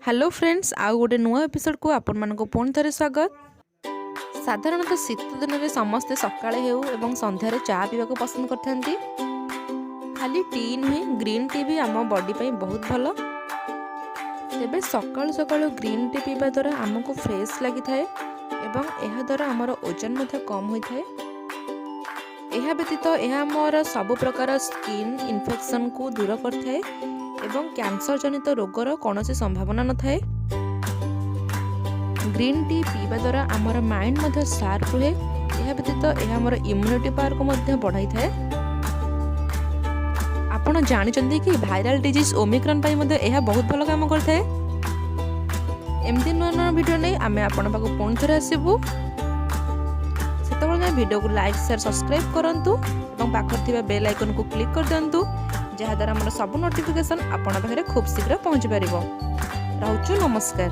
Hello friends, ଆଉ ଗୋଟେ ନୂଆ ଏପିସୋଡ଼କୁ ଆପଣମାନଙ୍କୁ ପୁଣି ଥରେ ସ୍ୱାଗତ। ସାଧାରଣତଃ ଶୀତ ଦିନରେ ସମସ୍ତେ ସକାଳେ ହେଉ ଏବଂ ସନ୍ଧ୍ୟାରେ ଚା ପିଇବାକୁ ପସନ୍ଦ କରିଥାନ୍ତି। ଖାଲି ଟି ନୁହେଁ, ଗ୍ରୀନ୍ ଟି ବି ଆମ ବଡି ପାଇଁ ବହୁତ ଭଲ। ତେବେ ସକାଳୁ ସକାଳୁ ଗ୍ରୀନ୍ ଟି ପିଇବା ଦ୍ୱାରା ଆମକୁ ଫ୍ରେଶ୍ ଲାଗିଥାଏ ଏବଂ ଏହାଦ୍ୱାରା ଆମର ଓଜନ ମଧ୍ୟ କମ୍ ହୋଇଥାଏ। ଏହା ବ୍ୟତୀତ ଏହା ଆମର ସବୁ ପ୍ରକାର ସ୍କିନ୍ ଇନଫେକ୍ସନକୁ ଦୂର କରିଥାଏ ଏବଂ କ୍ୟାନ୍ସର ଜନିତ ରୋଗର କୌଣସି ସମ୍ଭାବନା ନଥାଏ। ଗ୍ରୀନ୍ ଟି ପିଇବା ଦ୍ୱାରା ଆମର ମାଇଣ୍ଡ ମଧ୍ୟ ସାର୍ପ ରୁହେ। ଏହା ବ୍ୟତୀତ ଏହା ଆମର ଇମ୍ୟୁନିଟି ପାୱାରକୁ ମଧ୍ୟ ବଢ଼ାଇଥାଏ। ଆପଣ ଜାଣିଛନ୍ତି କି, ଭାଇରାଲ ଡିଜିଜ୍ ଓମିକ୍ରନ୍ ପାଇଁ ମଧ୍ୟ ଏହା ବହୁତ ଭଲ କାମ କରିଥାଏ? ଏମିତି ନୂଆ ନୂଆ ଭିଡ଼ିଓ ନେଇ ଆମେ ଆପଣଙ୍କ ପାଖକୁ ପୁଣି ଥରେ ଆସିବୁ। ସେତେବେଳେ ଯାଏଁ ଭିଡ଼ିଓକୁ ଲାଇକ୍, ସେୟାର, ସବସ୍କ୍ରାଇବ୍ କରନ୍ତୁ ଏବଂ ପାଖରେ ଥିବା ବେଲ୍ ଆଇକନ୍କୁ କ୍ଲିକ୍ କରିଦିଅନ୍ତୁ, ଯାହାଦ୍ୱାରା ଆମର ସବୁ ନୋଟିଫିକେସନ୍ ଆପଣଙ୍କ ପାଖରେ ଖୁବ୍ ଶୀଘ୍ର ପହଞ୍ଚି ପାରିବ। ରହୁଛୁ, ନମସ୍କାର।